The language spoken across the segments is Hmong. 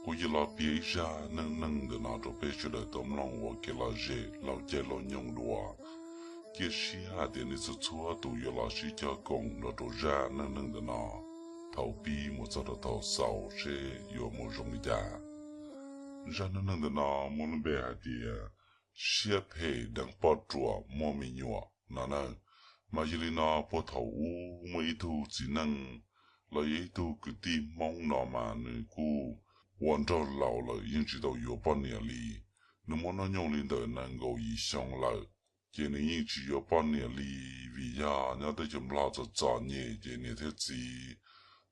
Kuv yuav los piav ib zaj neej neeg ntawm no rau peb sawv daws tau mloog ua kev lom zem laug caij laug nyoog dua. Cia siab hais tias nej txhua txhua tus yuav los sib koom nrog rau zaj neej neeg ntawm no thaum pib mus txog rau thaum xaus seb yuav muaj zoo li cas. Zaj neej neeg ntawm no muaj lub npe hais tias siab phem deev poj ruam muaj me nyuam no na. Mas yog li no puag thaum ub muaj ib tug txiv neej los yog ib tug kwv tij Hmoob no mas nws kuj ua nraug laus lawm yeej tsis tau yuav poj niam li. Nws muaj hnub nyoog li ntawm nees nkaum yim xyoo lawm, ces nws yeej tsis yuav poj niam li, vim yog nyob teb chaws Nplog txom txom nyem ces niam thiab txiv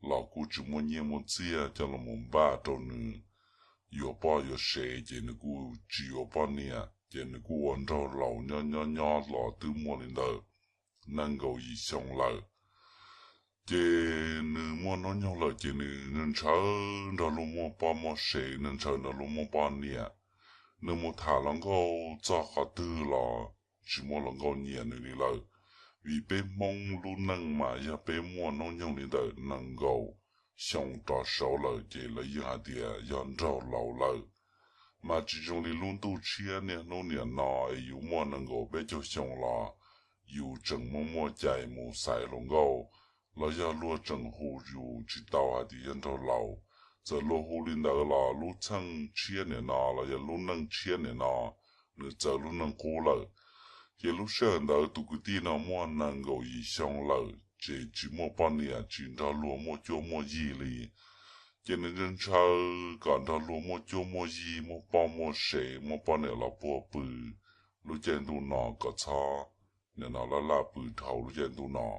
los kuj tsis muaj nyiaj muaj txiag coj los mus npaj rau nws yuav poj yuav sev, ces nws kuj tsis yuav poj niam, ces nws kuj ua nraug laus nyob nyob nyob los twb muaj li ntawm nees nkaum yim xyoo lawm. Ces nws muaj hnub nyoog lawm ces nws ntshaw nrog luag muaj poj muaj sev, nws ntshaw nrog luag muaj poj niam. Nws mus tham hluas nkauj txog qhov twg los tsis muaj hluas nkauj nyiam nws li lawm, vim peb Hmoob lub neej mas yog peb muaj hnub nyoog li ntawm nees nkaum xyoo rov saud lawm ces lawv yeej hais tias yog nraug laus lawm. Mas tsis zoo li lub ntuj tshiab niaj hnub niam no es yus muaj nees nkaum peb caug xyoo los yus tseem muaj muaj cai mus xaiv hluas nkauj, los yog luag tseem hu yus tsis tau hais tias yog nraug laus. Txawm luag hu li ntawd los lub txheej tshiab niam no los yog lub neej tshiab niam no nws txawv lub neej qub lawm. Ces lub sij hawm ntawd tus kwv tij no muaj nees nkaum yim xyoo lawm ces tsis muaj poj niam tsis nrog luag muaj cuab muaj yig li. Ces nws ntshaw kom nrog luag muaj cuab muaj yig muaj poj muaj sev muaj poj niam los puag pw lub caij ntuj no kom txhob nim no laj laj pw dhau lub caij ntuj no.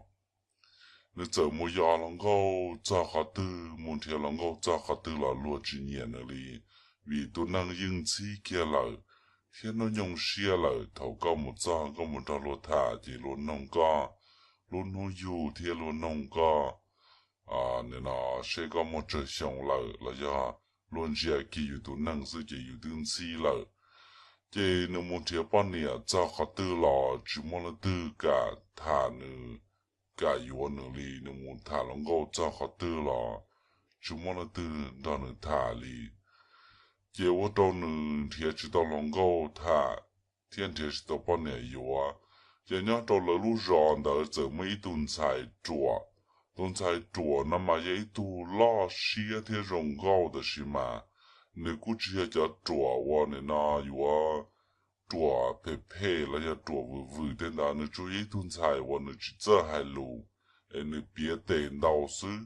Nws txawm mus yos hluas nkauj txog qhov twg mus nrhiav hluas nkauj txog qhov twg los luag tsis nyiam nws li, vim tus neeg yeej ntxhib kiag lawm thiab hnub nyoog siab lawm. Thaum koj mus txog koj mus nrog luag tham ces luag noog koj lub hnub yug thiab luag noog koj nim no seb koj muaj tsawg xyoo lawm los yog luag ntsia kiag yus tus neeg xwb ces yus twb ntxhib lawm. Ces nws mus nrhiav poj niam txog qhov twg los tsis muaj leej twg kam tham nws, kam yuav nws li. Nws mus tham hluas nkauj txog qhov twg los tsis muaj leej twg nrog nws tham li. Ces ua rau nws nrhiav tsis tau hluas nkauj tham thiab nrhiav tsis tau poj niam yuav. Ces nyob rau lawv lub zos ntawd txawm muaj ib tug ntxhais ruam. Tus ntxhais ruam no mas yog ib tug loj siab thiab zoo nkauj tab sis mas nws kuj tsis yog cov ruam uas nim no yuav ruam phem phem los yog ruam vwm vwm tej ntawd, nws tsuas yog ib tug ntxhais uas nws tsis txawj hais lus es nws piav tes ntau xwb.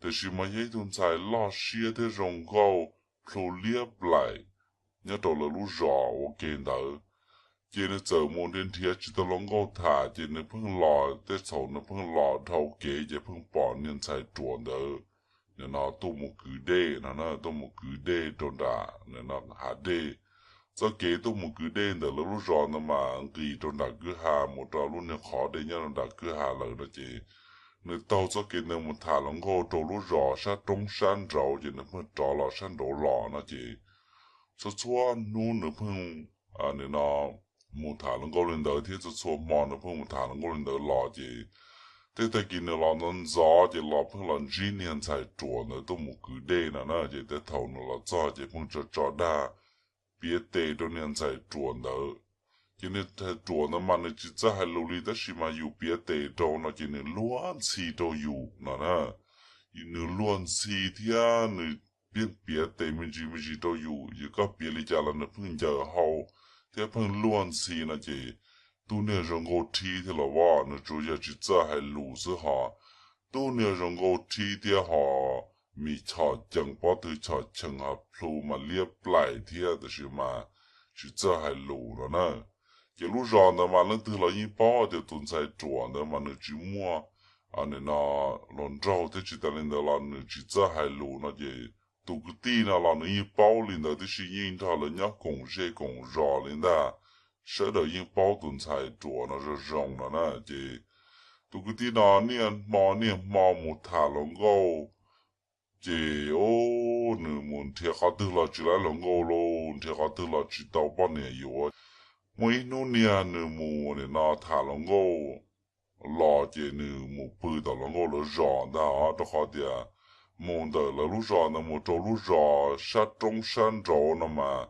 Tiam sis mas yog ib tug ntxhais loj siab thiab zoo nkauj plhu liab plaim nyob rau lawv lub zos ua ke ntawd. Ces nws txawm mus nrhiav nrhiav tsis tau hluas nkauj tham ces nws pheej los, tej txhaum nws pheej los dhau kev ces pheej pom niag ntxhais ruam ntawd nim no tuaj mus kwv dej no na, tuaj mus kwv dej rau nram nim no hav dej. Txoj kev tuaj mus kwv dej ntawm lawv lub zos ntawd mas nqis rau nram kwj ha mus rau lub niag qhov dej nyob rau nram kwj ha lawm no ces nws taug txoj kev ntawd mus tham hluas nkauj rau lub zos sab roob sab nraud ces nws pheej rov los sab nraud los no ces txhua txhua hnub nws pheej nim no mus tham hluas nkauj li ntawd thiab txhua txhua hmo nws pheej mus tham hluas nkauj li ntawd los ces tej tag kis nws los ntxov ntxov ces los pheej los ntsib niag ntxhais ruam ntawd tuaj mus kwv dej no na. Ces tej thaum nws los txog ces pheej tso tso dag piav tes rau niag ntxhais ruam ntawd. Ces niag ntxhais ruam ntawd mas nws tsis txawj hais lus li tab sis mas yus piav tes rau no ces nws luag ntxhi rau yus no na. Nws luag ntxhi thiab nws pheej piav tes me ntsis me ntsis rau yus, yog koj piav li cas los nws pheej ncaws hau thiab pheej luag ntxhi no ces tub niag zoo nkauj rhib thiab los as, nws tsuas yog tsis txawj hais lus xwb hos tub niag zoo nkauj rhib thiab hos mis chom cees pob tw chom cheem hos plhu mas liab plaim thiab tab sis mas tsis txawj hais lus no na. Ces lub zos ntawd mas leej twg los yeej paub tias tus ntxhais ruam ntawd mas nws tsis muaj nim no hluas nraug thiab tsis tas li ntawd los nws tsis txawj hais lus no ces tus kwv tij no los nws yeej paub li ntawd tib si, yeej nrog lawv nyob koom zej koom zos li ntag. Sawv daws yeej paub tus ntxhais ruam no zoo zoo no na. Ces tus kwv tij no niaj hmo niaj hmo mus tham hluas nkauj ces nws mus nrhiav qhov twg los tsis tau hluas nkauj lauj, nrhiav qhov twg los tsis tau poj niam yuav. Muaj ib hnub niag nws mus nim no tham hluas nkauj los ces nws mus pw tom hluas nkauj lawv zos ntag os, rau qhov tias mus ntawm lawv lub zos ntawd mus rau lub zos sab roob sab nraud no mas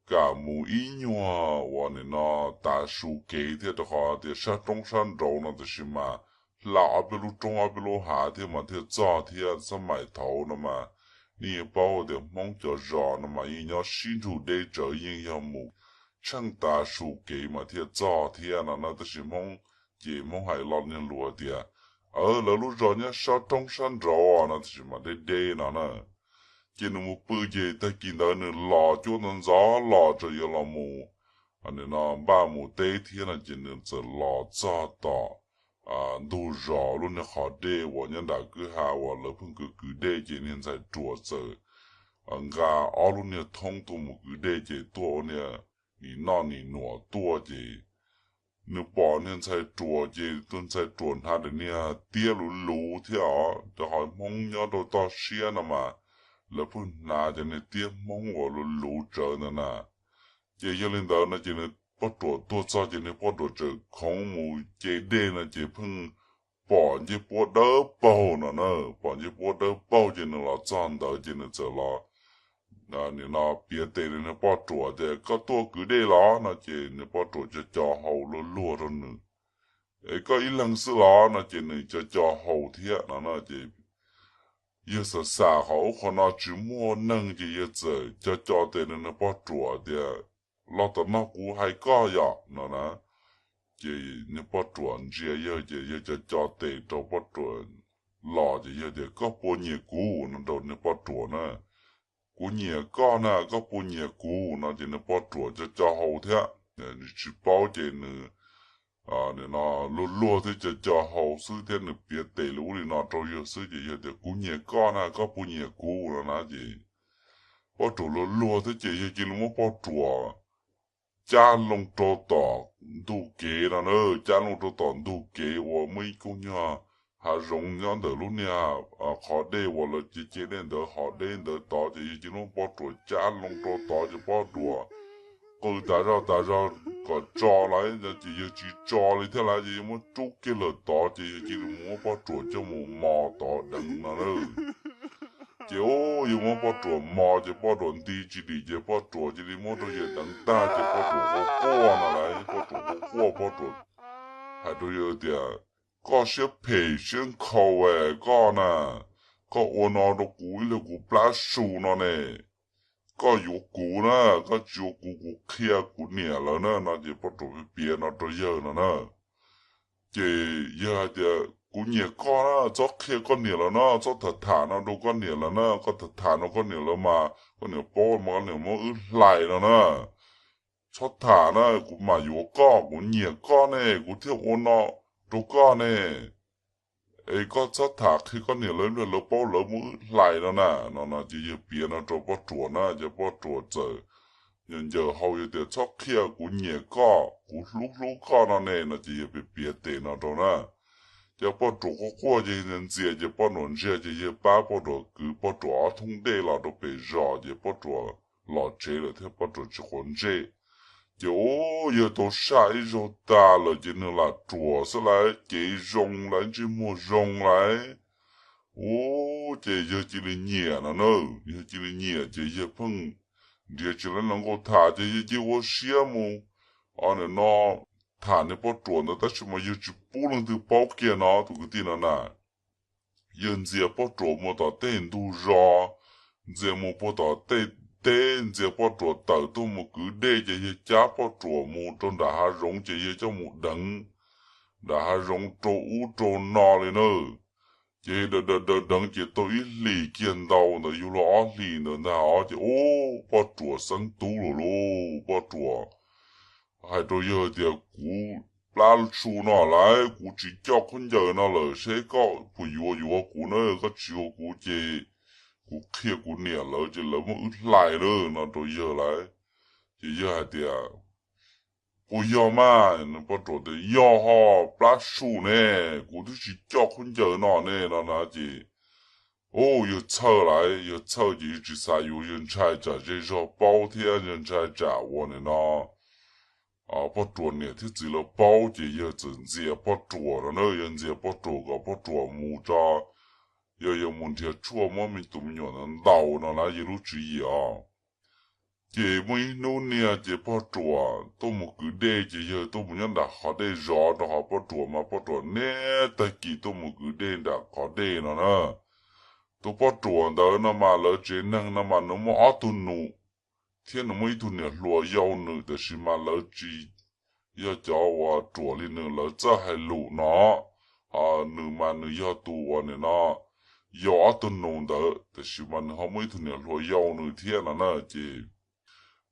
kam mus ib nyuag uas nim no tav su kev thiab, rau qhov tias sab roob sab nraud no tiam sis mas hla ob peb lub roob ob peb lub hav thiab mas thiaj txog thiab. Xab maim thaud no mas nej yeej paub tias Hmoob cov zos no mas yeej nyob sib nrug deb tsawv, yeej yog mus tsheej tav su kev mas thiaj txog thiab no na. Tab sis Hmoob ces Hmoob hais lo niag lus tias, aw, lawv lub zos nyob sab roob sab nraud no tab sis mas deb deb no na. Ces nws mus pw ces tag kis ntawd nws los cuab ntxov ntxov los txawm yuav los mus, nim no npaj mus teb thiab no ces nws txawm los txog tom ntug zos lub niag qhov dej uas nyob nram kwj ha uas lawv pheej kwv kwv dej ces niag ntxhais ruam txawm nqa ob lub niag thoob tuaj mus kwv dej ces tuaj ua niag nim noj nim nuam tuaj ces nws pom niag ntxhais ruam ces tus ntxhais ruam hnav daim niag tiab luv luv thiab os, rau qhov Hmoob nyob rau toj siab no mas lawv pheej hnav cov niag tiab Hmoob uas luv luv tsawv ntawd na. Ces yog li ntawd no ces nws poj ruam tuag txog ces nws poj ruam txawm khoov mus ce dej no ces pheej pom ncej puab dawb paug no na, pom ncej puab dawb paug ces nws los txog ntawd ces nws txawm los nim no piav tes rau nws poj ruam tias koj tuaj kwv dej los no ces nws poj ruam co co hau luag luag rau nws. Es koj ib leeg xwb los no ces nws co co hau thiab no na ces yawg xav xav qhov ub qhov no tsis muaj neeg ces yawg txawm co co tes rau nws poj ruam tias los tom no kuv hais koj yom no na. Ces nws poj ruam ntsia yawg ces yawg co co tes rau poj ruam los ces yawg tias koj puas nyiam kuv no rau nws poj ruam na. Kuv nyiam koj na, koj puas nyiam kuv no ces nws poj ruam co co hau thiab, nws tsis paub ces nws nim no luag luag thiab co co hau xwb thiab nws piav tes li ub li no rau yawg xwb ces yawg tias kuv nyiam koj na, koj puas nyiam kuv no na ces poj ruam luag luag thiab ces yawg cia li muab poj ruam cab loo rau tom ntug kev no na, cab loo rau tom ntug kev uas muaj ib koog nyuag hav zoov nyob ntawm lub niag qhov dej uas lawv ce ce dej ntawd, hov deb ntawd tod ces yawg cia li muab poj ruam cab loo rau tod ces poj ruam qw tas zog tas zog kom tso lawm ces yawg tsis tso li thiab lawm ces yawg muab rub kiag lawm tod ces yawg cia li mus muab poj ruam coj mus mos tod deev no na. Ces yawg muab poj ruam mos ces poj ruam nti tsis dim ces poj ruam cia li muab rau yawg deev tag ces poj ruam quaj quaj no lawm, poj ruam quaj quaj poj ruam hais rau yawg tias koj siab phem siab nkhaus es koj na, koj ua no rau kuv ib leeg kuv plab su no ne. Koj yuav kuv na, koj tsis yuav kuv kuv qhia kuv niam lawv na no ces poj ruam piav no rau yawg no na. Ces yawg hais tias kuv nyiam koj na, txhob qhia koj niam lawv no, txhob tham tham no rau koj niam lawv na, koj tham tham no koj niam lawv mas koj niam paub mas koj niam muab wb hlais no na. Txhob tham na, kuv mam yuav koj, kuv nyiam koj ne kuv thiaj ua no rau koj ne. Es koj txhob tham qhia koj niam lawv, lawv paub lawv muab wb hlais no na no no ces yawg piav no rau poj ruam na ces poj ruam txawm ncaws hau yawg tias txhob qhia kuv nyiam koj kuv hlub hlub koj no ne no ces yawg piav piav tes no rau na. Ces poj ruam quaj quaj ces ntxias ces poj ruam ntsia ces yawg pab poj ruam kwv poj ruam ob thoob dej los rau pem zos ces poj ruam los tsev lawm thiab poj ruam tsis quav ntsej. Ces ub yawg tau saj ib zaug tas lawm ces nws lam ruam xwb lawm, cev zoo lawm, ntsej muag zoo lawm. Ub ces yawg cia li nyiam no na, yawg cia li nyiam ces yawg pheej nrhiav tsis tau leej hluas nkauj tham ces yawg cia li ua siab mus, o, nim no tham niag poj ruam ntawd tab sis mas yawg tsis pub leej twg paub kiag no tus kwv tij no na. Yawg ntxias poj ruam mus tom tej ntug zos, ntxias mus puag tom tej teb, ntxias poj ruam tawm tuaj mus kwv dej ces yawg cab poj ruam mus rau nram hav zoov ces yawg coj mus deev nram hav zoov rau ub rau no li na. Ces yawg deev deev deev ces tau ib hlis kiag ntau ntawd yug luag ob hlis ntawd ntag os ces ub poj ruam xeeb tub lawm lauj. Poj ruam hais rau yawg tias kuv plab su no lawm, kuv tsis coj khaub ncaws no lawm, seb koj puas yuav, yuav kuv na, koj tsis yuav kuv ces kuv qhia kuv niam lawv ces lawv muab wb hlais lawm no rau yawg lawm. Ces yawg hais tias puas yog mas? Poj ruam tias yog ho, plab su ne, kuv twb tsis coj khaub ncaws no ne no na ces ub yawg txhawj lawm, yawg txhawj ces yawg tsis xav yuav, yawg ntshai tsam zej zog paub thiab yawg ntshai tsam ua nim no poj ruam niam thiab txiv lawv paub ces yawg txawm ntxias poj ruam no na, yawg ntxias poj ruam kom poj ruam mus tso yog yuav mus nrhiav tshuaj muab me tus me nyuam ntawd ntaus no na yog lub tswv yim os. Ces muaj ib hnub niag ces pog ruam tuaj mus kwv dej ces yawg tuaj mus nyob nram qhov dej zov rau qhov poj ruam mas poj ruam niaj tag kis tuaj mus kwv dej nram qhov dej no na. Tus poj ruam ntawd no mas lawv tsev neeg no mas nws muaj ob tug nus thiab nws muaj ib tug niam hluas yau nws, tab sis mas lawv tsis yog cov uas ruam li nws, lawv txawj hais lus no. Ho nws mas nws yog tus uas nim no yau ob tug nus ntawd, tab sis mas nws ho muaj ib tug niam hluas yau nws thiab no na. Ces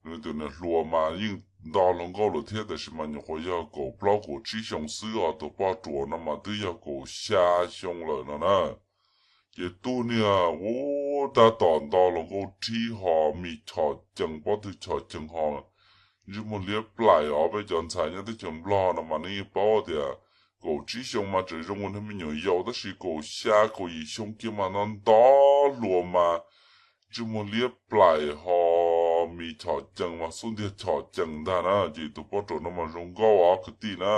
nws tus niam hluas mas yeej nto hluas nkauj lawm thiab, tab sis mas nyuam qhuav yog kaum plaub kaum tsib xyoo xwb, ho tus poj ruam no mas twb yog kaum xya xyoo lawm no na. Ces tub niag ua tab tom nto hluas nkauj rhib ho mis chom cees, pob tw chom cees ho ntsej muag liab plaim os. Peb cov ntxhais nyob teb chaws Nplog no mas nej yeej paub tias kaum tsib xyoo mas tseem zoo ua niag me nyuam yaus, tab sis kaum xya kaum yim xyoo kiag mas no nto hluas mas ntsej muag liab plaim ho mis chom cees mas xub ntiag chom cees ntag na. Ces tus poj ruam no mas zoo nkauj os kwv tij na.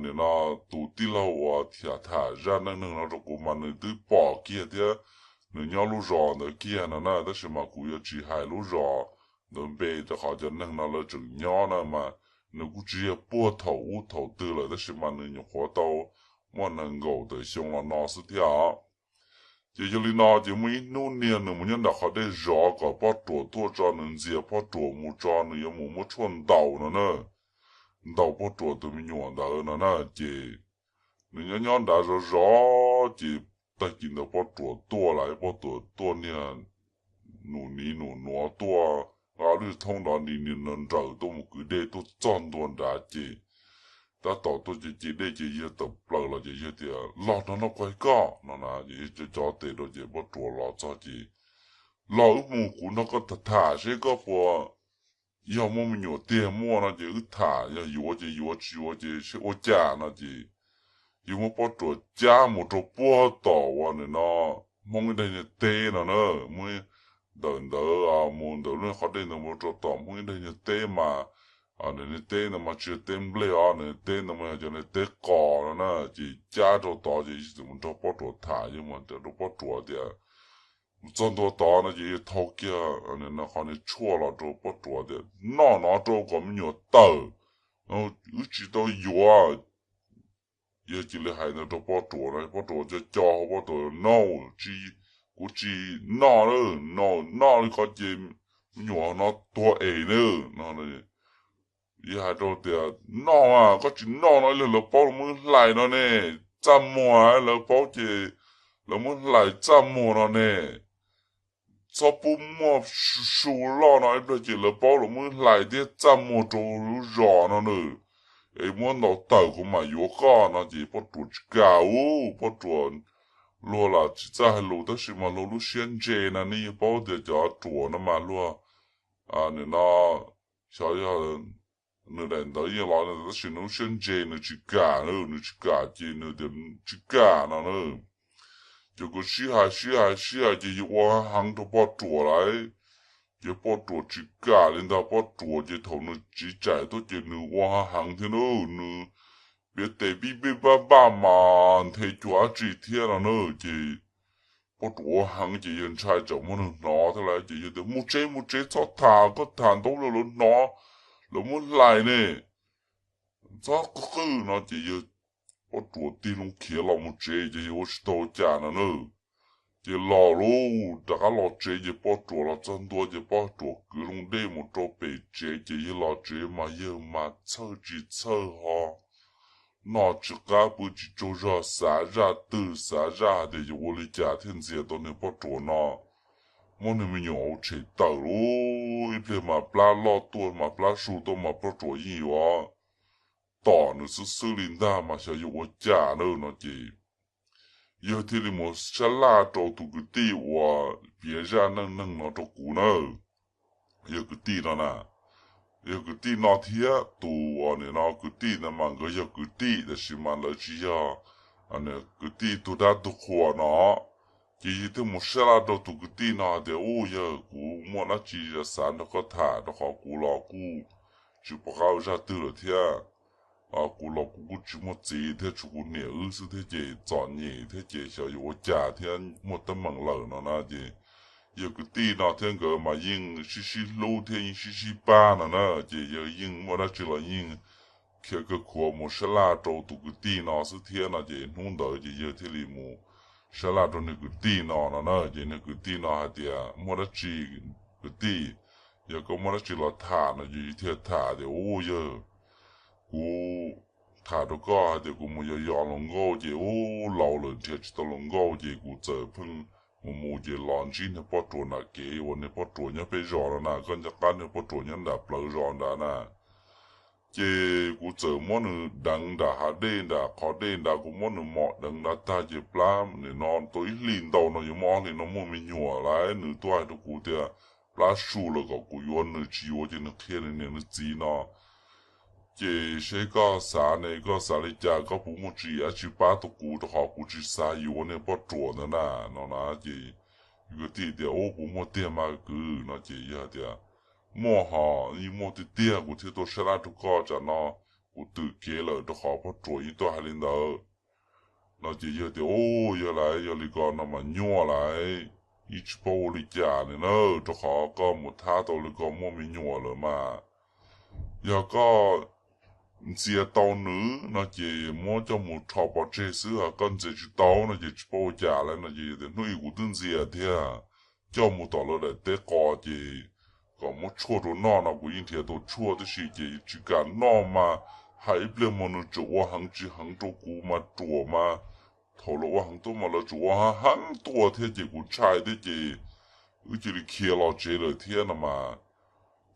Nim no tus tij laug uas tham tham zaj neej neeg no rau kuv mas nws twb pom kiag thiab, nws nyob lub zos ntawd kiag no na, tab sis mas kuv yuav tsis hais lub zos ntawd npe rau qhov cov neeg no lawv tseem nyob na mas nws kuj tsis yog puag thaum ub thaum twg lawm, tab sis mas nws nyuam qhuav tau muaj nees nkaum tawm xyoo los no xwb thiab os. Ces yog li no ces muaj ib hnub niag nws mus nyob nram qhov dej zov kom poj ruam tuaj tso, nws ntxias poj ruam mus tso, nws yuav mus muab tshuaj ntaus no na, ntaus poj ruam tus me nyuam ntawd no na. Ces nws nyob nyob nrad zov zov ces tag kis ntawd poj ruam tuaj lawm, poj ruam tuaj niag nus niv nus nuav tuaj, nqa lub thoob nrov ni ni nraws tuaj mus kwv dej tuaj txog ntua nrad ces tab tom tuaj ces dej ces yawg tawm plaws los ces yawg tias, Los no no kuv hais koj no na. Ces yawg cov cov tes rau ces poj ruam los txog ces, Los wb mus kuv nrog koj tham tham seb koj puas yog muaj me nyuam tiag, muaj no ces wb tham, yog yuav ces yuav, tsis yuav ces seb ua cas no ces yawg muab poj ruam cab mus rau puag tom uas nim no Hmoob ib daig niag teb no na. Muab ntawm ntawd mus ntawm lub qhov dej ntawd mus rau tom Hmoob ib daig niag teb mas, niag teb ntawd mas tsis yog teb nplej os, niag teb ntawd mas yog cov niag teb qos no na. Ces cab rau tod ces yawg txawm mus nrog poj ruam tham, yawg mus rau poj ruam tias, mus txog ntua tod no ces yawg thau kiag qhov niag tshuaj los rau poj ruam tias, Noj no rau kom me nyuam tawm, wb tsis tau yuav. Yawg cia li hais ntawd rau poj ruam no, poj ruam co co hauv, poj ruam, No, kuv tsis noj, noj li ko ces me nyuam no tuag es na. Yawg hais rau tias, Noj mas koj tsis noj no ib pliag lawv paub lawv muab wb hlais no ne, txaj muag lawv paub ces lawv muab wb hlais txaj muag no ne. Txhob pub muaj su su loj no ib pliag ces lawv paub lawv muab wb hlais thiab txaj muag rau lub zos no nws, es muab ntaus tawm kuv mam yuav koj no. Ces poj ruam tsis kam, u, poj ruam luag lam tsis txawj hais lus tab sis mas luag lub siab ntse na, nej yeej paub tias cov ruam no mas luag, nim no xyov yog nws daim ntawv yeej los tab sis nws lub siab ntse nws tsis kam, nws tsis kam ces nws tias tsis kam no na. Ces kuv sib hais sib hais sib hais ces yawg ua heev rau poj ruam lawm. Ces poj ruam tsis kam li ntag, poj ruam ces thaum nws tsiv tsaim tuaj ces nws ua heev thiab na, nws piav tes pib pib pab npaj mas nthe cua dab tsi thiab no na. Ces poj ruam ua heev ces yawg ntshai tsam muab nws hnov thiab lawm ces yawg tias, Mus tsev, mus tsev, txhob tham, koj tham ntau lawm lawv hnov, lawv muab hlais ne, txhob qw qw no. Ces yawg, poj ruam tig loo khiav los mus tsev ces yawg ua tsis tau cas no na. Ces los lawm rov qab los tsev ces poj ruam los txog ntua ces poj ruam kwv loo dej mus rau pem tsev ces yawg los tsev mas yawg mas txhawj tsis txhawj ho noj tsis qab pw tsis tsaug zog, xav zaj twg xav zaj hais tias yuav ua li cas thiaj ntxias tau niag poj ruam no muab niag me nyuam hauv tshem tawm lauj. Ib pliag mas plab loj tuaj mas plab su tuaj mas poj ruam yeej yuav tom nws xwb xwb li ntag mas xyov yuav ua cas na no ces yawg thiaj li mus sab laj rau tus kwv tij uas piav zaj neej neeg no rau kuv na. Yog kwv tij no na, yog kwv tij no thiab tus uas nim no kwv tij ntawd mas nkawd yog kwv tij tab sis mas lawv tsis yog kwv tij tug dab tug qhua no. Ces yawg thiaj mus sab laj rau tus kwv tij no hais tias, U, yawg, kuv muaj dab tsi xav nrog koj tham rau qhov kuv los kuj tsis pom qab ua zaj twg lawm thiab. kuv los kuv kuj tsis muaj txiv thiab, tshuav kuv niam wb xwb thiab ces txom nyem thiab ces xyov yuav ua cas thiab muaj teeb meem lawm no na ces yawg kwv tij no thiab nkawd mas yeej sib sib hlub thiab yeej sib sib pab no na ces yawg yeej muaj dab tsi los yeej khiav kawg khuav mus sab laj rau tus kwv tij no xwb thiab no ces hnub ntawd ces yawg thiaj li mus sab laj rau niag kwv tij no no na ces niag kwv tij no hais tias muaj dab tsi kwv tij, yog koj muaj dab tsi los tham no ces yawg thiaj tham tias u yawg, kuv tham rau koj hais tias kuv mus yos yos hluas nkauj ces u laus lawm nrhiav tsis tau hluas nkauj ces kuv txawm pheej mus mus ces los ntsib niag poj ruam nram kev uas niag poj ruam nyob peb zos no na, koj nco qab niag poj ruam nyob nram plawv zos nrad na. Ces kuv txawm muab nws deev nram hav dej nram qhov dej nrad, kuv muab nws mom deev nrad tag ces plab nim no tau ib hlis ntau no yuav muaj ob hlis no muaj me nyuam lawm, nws tuaj hais rau kuv tias plab su lawm kom kuv yuav, nws tsis yuav ces nws qhia nws niam nws txiv no. Ces seb koj xav ne, koj xav li cas, koj puas muaj tswv yim dab tsi pab tau kuv, rau qhov kuv tsis xav yuav niag poj ruam ntawd na no na. Ces kwv tij tias u kuv muaj tiag mas kwv no ces yawg tias muaj hos, yeej muaj tiag tiag kuv thiaj tuaj sab laj rau koj, tsam no kuv twm kev lawm rau qhov poj ruam yeej tuaj hais li ntawd no ces yawg tias u yawg lawm, yog li ko no mas nyuaj lawm, yeej tsis paub ua li cas li na, rau qhov koj mus thab tau li ko muaj me nyuam lawm mas yog koj ntxias tau nws no ces muab coj mus rho pov tseg xwb, koj ntxias tsis tau no ces tsis paub ua cas lawm no ces yawg tias hnub ib kuv twb ntxias thiab, coj mus tom lawv daim teb qos ces kom muab tshuaj rau noj no kuv yeej nrhiav tau tshuaj tib si ces tsis kam noj mas hais ib pliag mas nws tseem ua heev tsis heev rau kuv mas ruam mas thaum lawv ua heev tuaj mas lawv tseem ua heev tuaj thiab ces kuv ntshai thiab ces wb cia li khiav los tsev lawm thiab no mas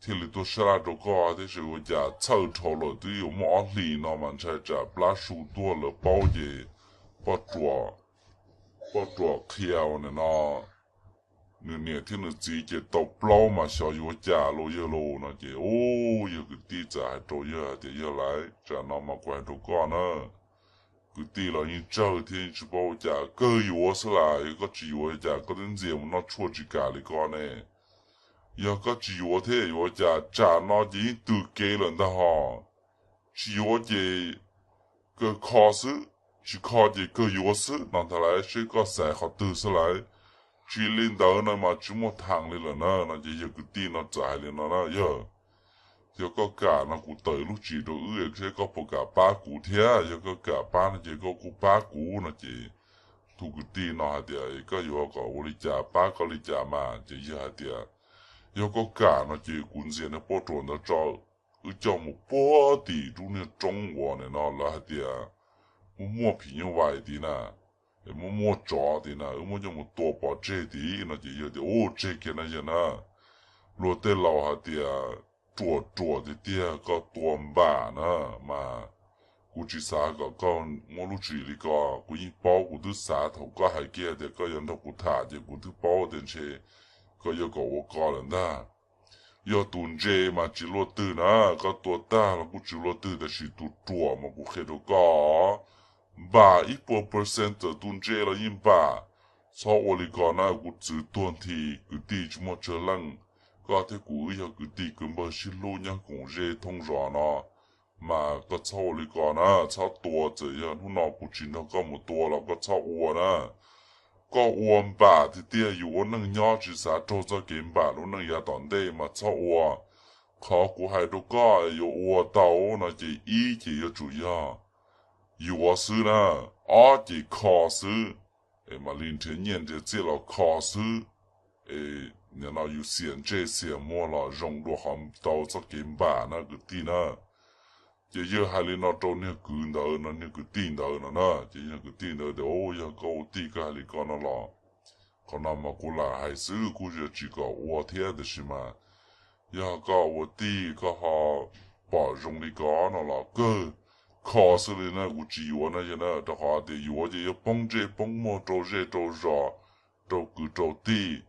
thiaj li tuaj sab laj rau koj thiab, seb ua cas txhawj dhau lawm twb yuav muaj ob hlis no mas ntshai tsam plab su tuaj lawv paub ces poj ruam, poj ruam qhia ua no nws niam thiab nws txiv ces tau plaub mas xyov yuav cas lauj yawg lauj no ces u yawg kwv tij txawm hais rau yawg hais tias yawg lawm, tsam no mas kuv hais rau koj na, kwv tij los yeej tsawg thiab yeej tsis paub ua cas, kawg yuav xwb las, yog koj tsis yuav cas koj twb ntxias mus noj tshuaj tsis kam li ko ne. Yog koj tsis yuav thiab yuav cas, tsam no ces yeej twm kev lawm ntag hos. Tsis yuav ces kawg kho xwb, tsis kho ces kawg yuav xwb no ntag lauj, seb koj xaiv qhov twg xwb lauj. Tsis li ntawd no mas tsis muaj theem li lawm na no ces yawg kwv tij no txawm hais li no na, yawg, yog koj kam no kuv tawm lub tsis rau wb seb koj puas kam pab kuv thiab, yog koj kam pab no ces koj kuj pab kuv no ces tus kwv tij no hais tias koj yuav kom ua li cas pab koj li cas mas ces yawg hais tias yog koj kam no ces kuv ntxias niag poj ruam ntawd tso, wb coj mus puag tim lub niag roob uas nim no lawv hais tias muaj muaj phim nyuj vais tid na, muaj muaj tsov tid na, wb muab coj mus tua pov tseg tid no ces yawg tias u tseg kiag na yawg na, luag tej laus hais tias ruam ruam tiag tiag koj tua npam na mas kuv tsis xav kom koj muab lub tswv yim li ko, kuv yeej paub, kuv twb xav thaum koj hais kiag tias koj yuav nrog kuv tham ces kuv twb paub tias ntshe koj yuav kom ua ko lawm ntag. Yog tus ntse mas tsis luaj twg na, koj tua tag los kuj tsis luaj twg, tab sis tus ruam mas kuv qhia rau koj, npam ib puas percent, txawm tus ntse los yeej npam. Txhob ua li ko na, kuv txwv tuag nthi, kwv tij tsis muaj tsawg leej, koj thiab kuv wb yog kwv tij kwv npawg sib hlub nyob koom ze thoob zos no, mas koj txhob ua li ko na, txhob tua, txawm yog hnub no kuv tsis nrog koj mus tua los koj txhob ua na. Koj ua npam tiag tiag, yus ua neej nyob tsis xav raug txoj kev npam lub neej yav tom ntej mas txhob ua. Qhov kuv hais rau koj yuav ua tau no ces ib ces yuav tsum yog yuav xwb na, ob ces kho xwb, es mam li nrhiav nyiaj nrhiav txiaj los kho xwb. Es nim no yus xiam ntsej xiam muag los zoo dua qhov tau txoj kev npam na kwv tij na. Ces yawg hais li no rau niag kwv ntawd no, niag kwv tij ntawd no na, ces niag kwv tij ntawd tias, Yog koj ua tij koj hais li ko no los, qhov no mas kuv lam hais xwb, kuj yog tsis kom ua thiab, tiam sis mas yog koj ua tij koj ho pom zoo li ko no los kawg kho xwb li na, kuv tsis yuav na yog na, rau qhov tias yuav ces yuav poob ntsej poob muag rau zej rau zos, rau kwv rau tij,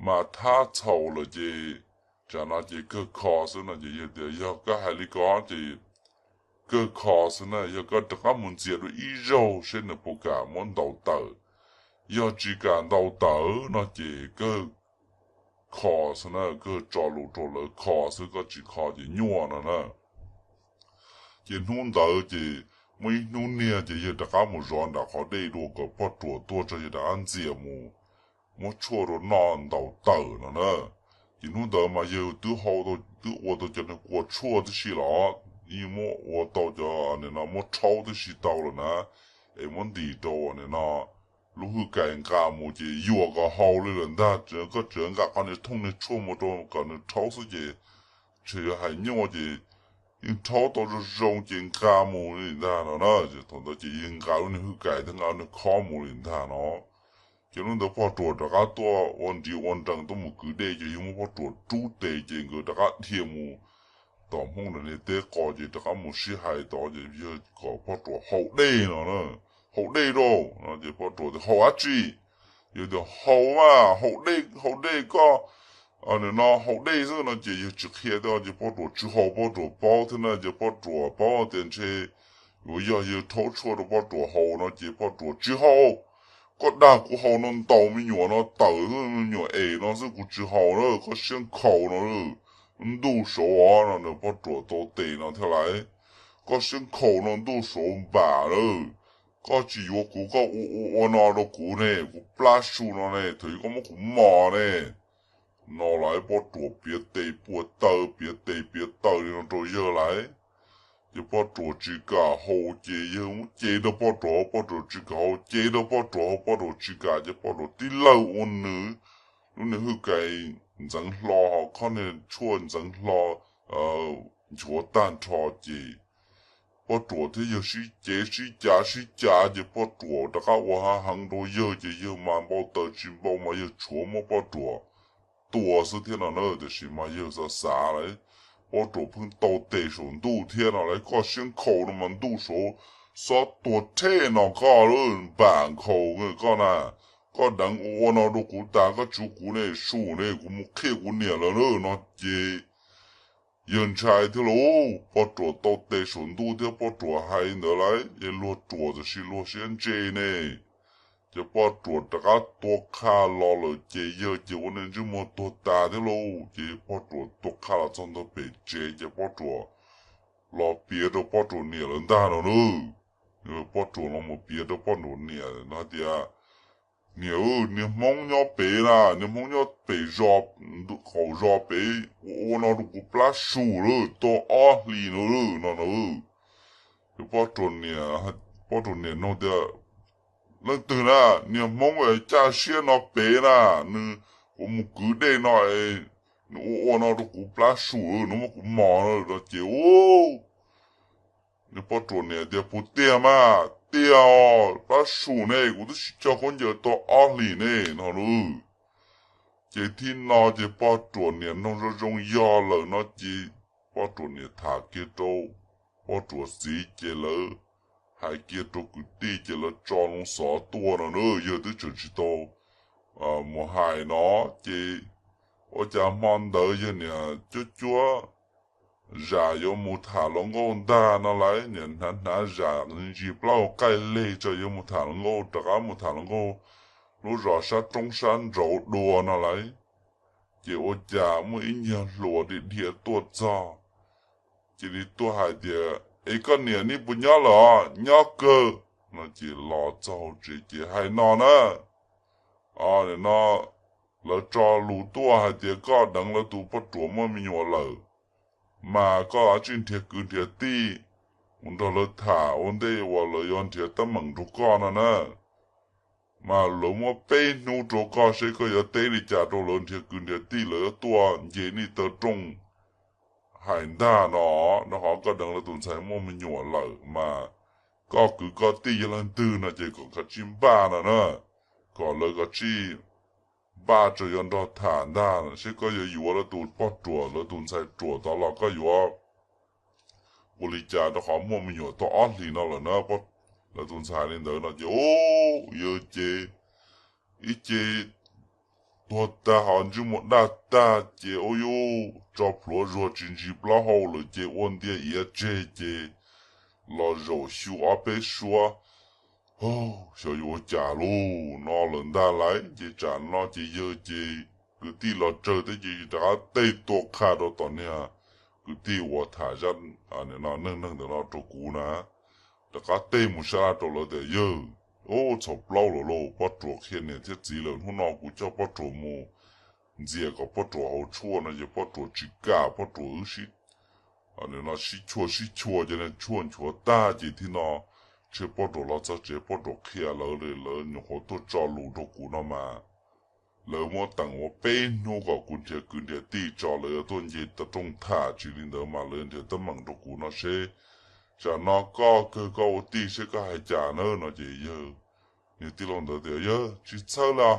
mas thab txhaum lawm ces tsam no ces kawg kho xwb no ces yawg tias, Yog koj hais li ko ces kawg kho xwb na, yog koj rov qab mus ntxias dua ib zaug seb nws puas kam muab ntaus tawm. Yog tsis kam ntaus tawm no ces kawg kho xwb na, kawg tso lus rau lawv kho xwb, koj tsis kho ces nyuaj no na. Ces hnub ntawd ces muaj ib hnub niag ces yawg rov qab mus zov nram qhov dej dua kom poj ruam tuaj tso yawg rov qab ntxias mus muab tshuaj rau noj ntaus tawm no na. Ces hnub ntawd mas yawg twb hau, twb ua tau cov niag kua tshuaj tib si los, yeej muab ua tau cov nim no muab rhaub tib si tau lawm na, es muab ntim rau nim no lub hwj kais nqa mus ces yuam kom haus li lawm ntag. Koj tseem nqa qhov niag thooj niag tshuaj mus rau kom nws rhaub xwb ces tseem yuav hais nyuaj ces yeej rhaub tau zoo zoo ces nqa mus li ntag no na. Thaum ntawd ces yawg nqa lub niag hwj kais thiab nqa lub niag khob mus li ntag no. Ces hnub ntawd poj ruam rov qab tuaj ua nriv ua nrees tuaj mus kwv dej ces yawg muab poj ruam rub tes ces nkawd rov qab dhia mus tom Hmoob niag teb qos ces rov qab mus sib hais tod ces yawg kom poj ruam haus dej no na, haus dej rau no ces poj ruam tias haus dab tsi? Yawg tias haus mas, haus dej, haus dej koj, nim no haus dej xwb no ces yawg tsis qhia thiab ces poj ruam tsis haus, poj ruam paub thiab na ces poj ruam paub tias ntshe yuav yog yawg rhaub tshuaj rau poj ruam haus no ces poj ruam tsis haus. Koj dag kuv haus no ntaus me nyuam no tawm xwb, me nyuam es no xwb kuv tsis haus na, koj siab nkhaus no, ntuj saud os no, poj ruam tau tes no thiab lauj. Koj siab nkhaus no ntuj saud npam lawm, koj tsis yuav kuv koj ua ua ua no rau kuv ne, kuv plab su no ne, thaum koj muab kuv mos ne no lauj. Poj ruam piav tes puas taw, piav tes piav taw li no rau yawg lauj. Ces poj ruam tsis kam haus ces yawg muab cev rau poj ruam, poj ruam tsis kam haus, cev rau poj ruam haus, poj ruam tsis kam ces poj ruam tib lawg ua nws lub niag hwj kais ntxeev hlo, ho khob niag tshuaj ntxeev hlo nchuav tag nrho ces poj ruam thiab yawg sib cev sib cav sib cav ces poj ruam rov qab ua hav heev rau yawg ces yawg mas npau taws tsis npau mas yawg tshuav muab poj ruam tua xwb thiab no na. Tiam sis mas yawg xav xav lawm, poj ruam pheej tau tes saum ntuj thiab no lauj, koj siab nkhaus no mas ntuj saud xob tuag rhe no koj lub npam nkhaus koj na. Koj deev ua ua no rau kuv tas koj tsis ua kuv ne, su ne, kuv mus qhia kuv niam lawm na no ces yawg ntshai thiab lauj. Poj ruam tau tes saum ntuj thiab poj ruam hais ntawd lauj, ces luag ruam tiam sis luag siab ntse ne. Ces poj ruam rov qab tua qha los lawm ces yawg ces ua niag ntsej muag tuag tas thiab lauj. Ces poj ruam tua qha los txog ntua pem tsev ces poj ruam los piav rau poj ruam niam lawv ntag no na. Poj ruam los mus piav rau poj ruam niam no hais tias, niam, niag Hmoob nyob pem na, niag Hmoob nyob pem zos, qaum zos pem ua ua no rau kuv plab su lawm tau ob hlis no lawm no na. Poj ruam niam, poj ruam niam nug tias, leej twg na? Niag Hmoob caj siab no pem na, nws, kuv mus kwv dej no, nws ua ua no rau kuv plab su, nws muab kuv mos no ces u Nws poj ruam niam tias, puas tiag mas? Tiag os, plab su ne, kuv twb sib cog khaub ncaws tau ob hlis ne no lauj. Ces thib no ces poj ruam niam noog zoo zoo yog lawm no ces poj ruam niam tham kiag rau poj ruam txiv ces lawv hais kiag rau kwv tij ces lawv tso loo xov tuaj no na, yawg twb tseem tsis tau mus hais no ces ua cas hmo ntawd yawg niam cuab cuab zam yuav mus tham hluas nkauj ntag no lauj, niam hnav hnav zam ntsis plaub hau qaij leg tso yuav mus tham hluas nkauj, rov qab mus tham hluas nkauj lub zos sab roob sab nraud dua no lauj. Ces ua cas muaj ib nyuag hluas dhia dhia tuaj txog, cia li tuaj hais tias, es koj niam nej puas nyob lawm os? Nyob kawg no ces los txog hauv tsev ces hais no na, no lawv tso lus tuaj hais tias koj deev lawv tus poj ruam muaj me nyuam lawm, mas koj tsij nrhiav kwv nrhiav tij mus nrog lawv tham ua ntej uas lawv yuav nrhiav teeb meem rau koj no na. Mas lawv muab peb hnub rau koj seb koj yuav teb li cas rau lawv nrhiav kwv nrhiav tij, lawv yuav tuaj nce nej taw rooj hais ntag no, rau qhov koj deev lawv tus ntxhais muaj me nyuam lawm mas koj kwv koj tij yog leej twg no ces kom kav tsij npaj no na, kom lawv kav tsij npaj tso yuav nrog tham ntag seb koj yuav yuav lawv tus poj ruam lawv tus ntxhais ruam tod los koj yuav ua li cas rau qhov muaj me nyuam tau ob hlis no lawm na. Lawv tus ntxhais li ntawd no ces yawg ces ib ce tuag tag ho ntsej muag daj tag ces ua yuj tso plhuav zuag tsis ntsis plaub hau lawm ces ua ntia iav tseg ces los zaum xyu ob peb suab, xyov yuav ua cas lauj no lawm ntag lauj. Ces tsam no ces yawg ces kwv tij los tsawg thiab ces rov qab tej tua qha rau tom niag kwv tij uas tham zaj neeg neeg ntawm no rau kuv na, rov qab teb mus sab laj rau lawv tias yawg, ub, txhaum plaub lawm lauj, poj ruam qhia niam thiab txiv lawm, hnub no kuv coj poj ruam mus ntxias kom poj ruam haus tshuaj no ces poj ruam tsis kam, poj ruam wb sib, no sib chua sib chua ces tshuaj nchuav tag ces thiab no tshe poj ruam los txog tsev poj ruam qhia lawv li, lawv nyuam qhuav tuaj tso lus rau kuv no mas lawv muab teem ua peb hnub kom kuv nrhiav kwv nrhiav tij tso, lawv yuav tuaj nce tau rooj tham, tsis li ntawd mas lawv nrhiav teeb meem rau kuv no seb tsam no koj kawg koj ua tij seb koj hais cas na no ces yawg, niag tij laug ntawd tias yawg tsis txhawj li,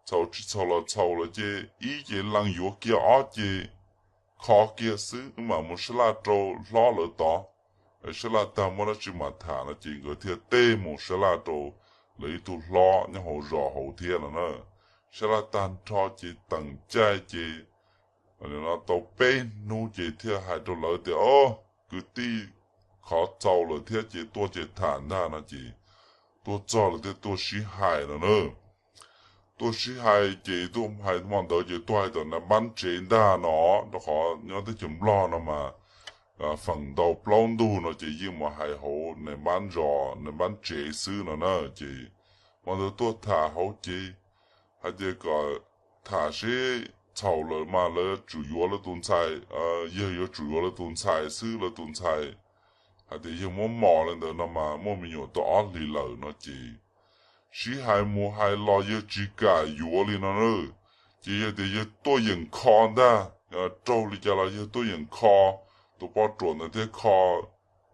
txhaum tsis txhaum los txhaum lawm ces ib ces lees yuav kiag, ob ces kho kiag xwb, wb mam mus sab laj rau hlob lawv tod, sab laj tag muaj dab tsi mam tham no ces nkawd thiaj teb mus sab laj rau lawv ib tug hlob nyob hauv zos hauv thiab no na. Sab laj tag nrho ces teem caij ces tau peb hnub ces thiaj hais rau lawv tias o, kwv tij, qhov txaus lawm thiab ces tuaj ces tham ntag no ces tuaj txog lawv thiaj tuaj sib hais no na. Tuaj sib hais ces tuaj hais hmo ntawd ces tuaj hais tom nais npab tsev ntag no, rau qhov nyob teb chaws Nplog no mas feem ntau plaub ntug no ces yeej mus hais hauv nais npab zos nais npab tsev xwb no na. Ces hmo ntawd tuaj tham hauv ces hais tias kom tham seb txhaum lawm mas lawv tsum yuav lawv tus ntxhais, yawg yuav tsum yuav lawv tus ntxhais xwb, lawv tus ntxhais hais tias yawg muab mos li ntawd no mas muaj me nyuam tau ob hlis lawm no ces sib hais mus hais los yawg tsis kam yuav li no na. Ces yawg tias yawg tuaj yeem kho ntag, raug li cas los yawg tuaj yeem kho, tus poj ruam ntawd thiab kho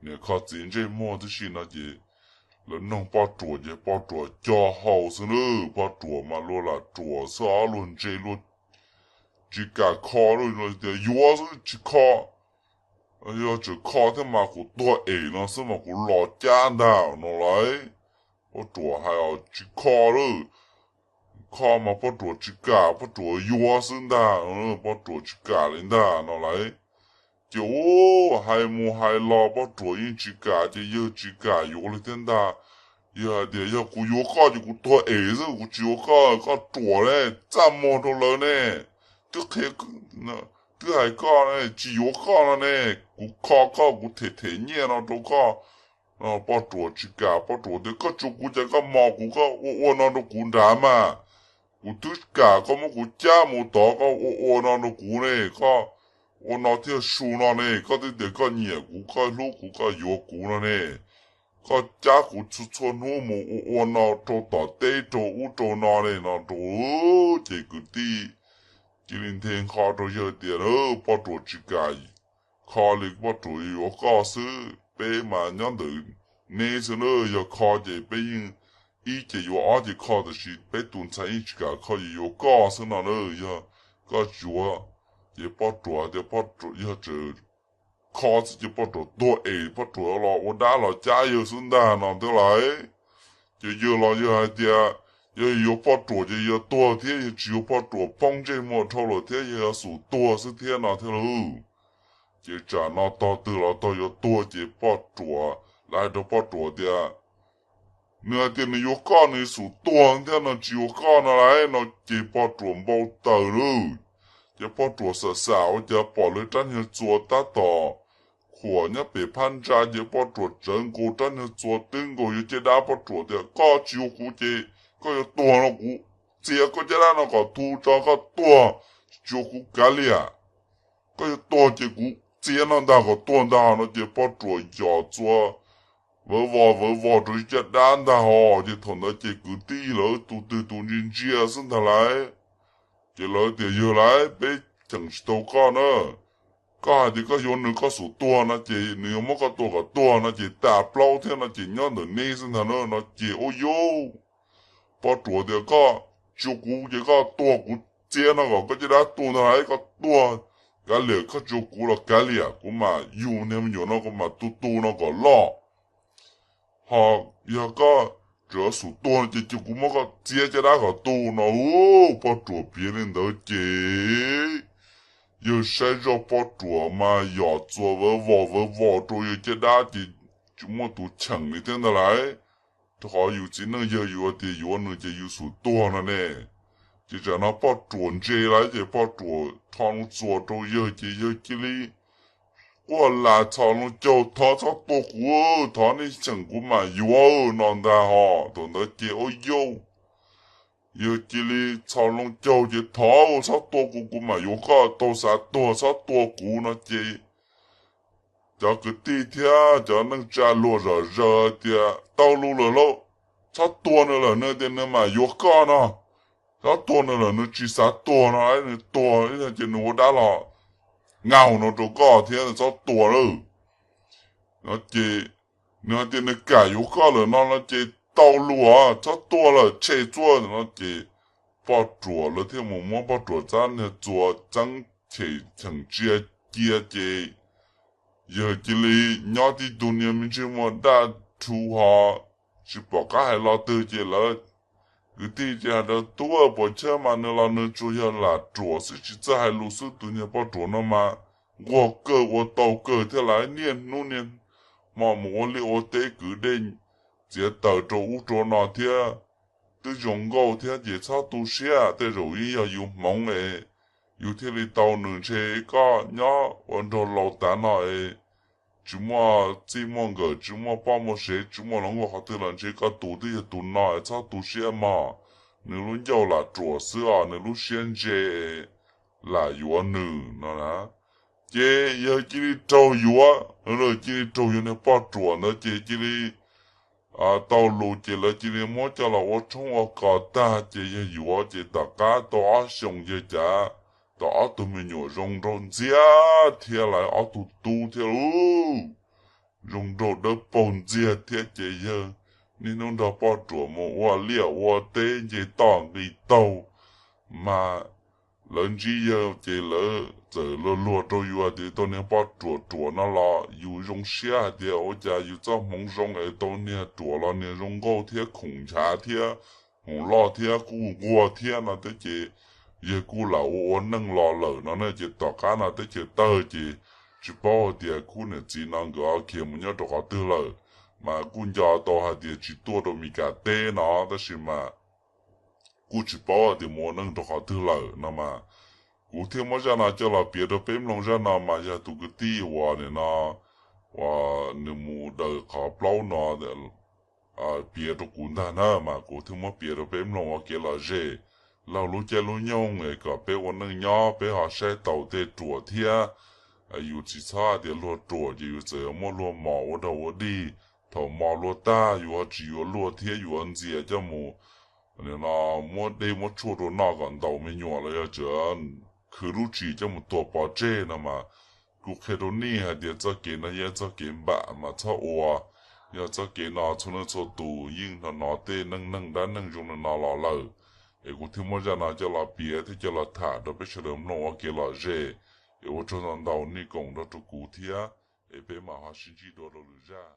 niam kho txiv ntsej muag tib si no ces lawv noog poj ruam ces poj ruam co hau xwb na, poj ruam mas luag lam ruam xwb os, luag ntse luag tsis kam kho, luag tias yuav xwb tsis kho, yog tseem kho thiab mas kuv tuag em no xwb mas kuv los cab ntag no lauj. Poj ruam hais os tsis kho lawm, kho mas poj ruam tsis kam, poj ruam yuav xwb ntag, poj ruam tsis kam li ntag no lauj. Ces ub, hais mus hais los poj ruam yeej tsis kam ces yawg tsis kam yuav li thiab ntag. Yawg hais tias yog kuv yuav koj ces kuv tuag em xwb, kuv tsis yuav koj, koj ruam ne, txaj muag rau lawv ne. Twb qhia, twb hais koj tsis yuav koj no ne, kuv kho koj, kuv them them nyiaj no rau koj. Poj ruam tsis kam, poj ruam tias koj tsuas kuv ces koj mos kuv, koj ua ua no rau kuv nrad mas. Kuv twb kam koj muab kuv cab mus tod, koj ua ua no rau kuv ne, koj ua no thiaj su no ne, koj twb tias koj nyiam kuv, koj hlub kuv, koj yuav kuv no ne. Koj cab kuv txhua txhua hnub mus ua ua no rau tom teb rau ub rau no ne no rau, ces kwv tij cia li nthe nqho rau yawg tias poj ruam tsis kam kho li, poj ruam yuav koj xwb, peb mas nyob ntawm neb xwb na, yog kho ces peb yeej ib ces yuav ob ces kho, tab sis peb tus ntxhais yeej tsis kam kho ces yuav koj xwb no na. Yog koj tsis yuav ces poj ruam tias poj ruam yog tseem kho xwb ces poj ruam tuag es poj ruam los ua dab los cab yawg xwb ntag no thiab lauj. Ces yawg los yawg hais tias yog yuav poj ruam ces yawg tuag thiab, yog tsis yuav poj ruam poob ntsej muag dhau lawm thiab, yawg yuav xum tuag xwb thiab no thiab lauj. Ces tsam no tog twg los tog yuav tuag ces poj ruam, lawv hais rau poj ruam tias nws hais tias nws yuav koj nws xum tuag thiab no, tsis yuav koj no lauj no ces poj ruam npau taws lauj. Ces poj ruam xam xam ua cas pom lawv rab niag txuas tab tom khuam nyob pem phab ntsa ces poj ruam tsawv nkaus rab niag txuas twb nkaus yawg caj dab, poj ruam tias koj tsis yuav kuv ces koj yuav tuag no kuv txiav koj caj dab no kom tu tso koj tuag, tsis yuav kuv kav liam. Koj yuav tuag ces kuv txiav no ntag kom tuag ntag no ces poj ruam yos txuas vawv vos vawv vos rau yawg caj dab ntag hos. Ces thaum ntawd ces kwv tij lawv tus twg tus ntsia ntsia xwb ntag lauj. Ces lawv tias yawg lauj, peb cheem tsis tau koj na. Koj hais tias koj yuav nws koj xum tuag no ces nws yuav muab koj tua kom tuag no ces tas plaub thiab no ces nyob ntawm neb xwb ntag na no ces ua yuav poj ruam tias koj tsis yuav kuv ces koj tuag, kuv txiav no kom koj caj dab tu ntag lauj, koj tuag kav liam, koj tsis yuav kuv los kav liam, kuv mam yug niag me nyuam no kuv mam tu tu no kom loj. Ho yog koj tseem xum tuag no ces cia kuv muab koj txiav caj dab kom tu no. Poj ruam piav li ntawd ces yawg saib zoj poj ruam mas yos txuas vawv vos vawv vos rau yawg caj dab ces tsis muaj tus cheem li thiab ntag lauj. Rau qhov yus txiv neej yawg yuav tias yuav nws ces yus xum tuag no ne. Ces tsam no poj ruam ntse lawm ces poj ruam rho loo txuas rau yawg ces yawg cia li quaj las txhos loo caug, thov txhob tua kuv, thov nej cheem kuv mam yuav no ntag hos. Thaum ntawd ces ua yauj, yawg cia li txhos loo caug ces thov txhob tua kuv, kuv mam yuav koj, tau xav tuag txhob tua kuv no ces cov kwv tij thiab cov neej tsa luag zom zaws tias tau lus lawm lauj, txhob tua nws lawm, nws tias nws mam yuav koj no, txhob tua nws lawm, nws tsis xav tuag no, nws tuag ces nws ua dab los ngaus no rau koj thiab, txhob tua lawm no ces nws hais tias nws kam yuav koj lawm no no ces tau lus, txhob tua lawm, tshem txuaj no ces poj ruam lawv thiaj mus muab poj ruam txab niag txuas txeeb cheem cia cia ces yawg cia li nyob tib tug niag me ntsej muag daj rhu hos tsis pom qab hais lo twg ces lawv kwv tij ces hais rau tub, puas chawj mas nws los nws tsuas yog lam ruam xwb tsis txawj hais lus xwb, tus niag poj ruam no mas nquag kawg ua tau kawg thiab, lawv niaj hnub niaj hmo mus ua liaj ua teb kwv dej txiav taws rau ub rau no thiab, twb zoo nkauj thiab ces txhob tu siab, tej zaum yeej yog yus hmoov es yus thiaj li tau nws, ntshe koj nyob ua nraug laus tav no es tsis muaj txij muaj nkawm, tsis muaj poj muaj sev, tsis muaj hluas nkauj qhov twg los ntshe koj tus twb yog tus no es txhob tu siab mog, nws lub ncauj lam ruam xwb os, nws lub siab ntse lam yuav nws no na. Ces yawg cia li raug yuav, cia li raug yuav niag poj ruam ntawd ces cia li tau lus ces lawv cia li muab coj los ua tshoob ua kos tag ces yawg yuav ces tom qab tau ob xyoos yawg cav tau ob tug me nyuam zoo nraug ntxiag thiab, lawv ob tug tub thiab lauj, zoo nraug dawb paug ntxiag thiab ces yawg niaj hnub nrog poj ruam mus ua liaj ua teb nce toj nqis taug, mas lawv ntsib yawg ces lawv txawm luag luag rau yus tias tau niag poj ruam ruam no los yus zoo siab hais tias ua cas yus txoj hmoov zoo es tau niag ruam los niag zoo nkauj thiab khoom nchav thiab hmoov loj thiab kuj nquag thiab no thiab ces yawg kuj lam ua ua neej los lawm no ne. Ces tom qab no teb chaws tawg ces tsis paub hais tias khub niam txiv no nkawd ho khiav mus nyob rau qhov twg lawm, mas kuj nco tau hais tias tsis tuaj rau Meskas teb no tab sis mas kuj tsis paub hais tias mus ua neej rau qhov twg lawm no mas. Kuv thiaj muab zaj no coj los piav rau peb mloog. Zaj no mas yog tus kwv tij uas nim no uas nws mus daws qhov plaub no piav rau kuv ntag na, mas kuv thiaj muab piav rau peb mloog ua kev lom zem. Laug lub caij lub nyoog es kom peb ua neej nyob peb ho saib taus tej ruam thiab. Yus tsis txhob hais tias luag ruam ces yus txawm yuav muab luag mos ua dog ua dig. Thaum mos luag tag yus ho tsis yuav luag thiab yus ho ntxias coj mus no muab dej muab tshuaj rau noj kom ntaus me nyuam los yog tseem khwv lub tshis coj mus tuag pov tseg no mas. Kuv qhia rau nej hais tias txoj kev no yog txoj kev npam mas txhob ua. Yog txoj kev no txhua leej txhua tus yeej hnov hnov tej neej neeg dab neeg zoo li no los lawm, es kuv thiaj muab zaj no coj los piav thiab coj los tham rau peb sawv daws mloog ua kev lom zem. Es ua tsaug ntau ntau nej koom nrog rau kuv thiab, es peb mam ho sib ntsib dua rau lwm zaj.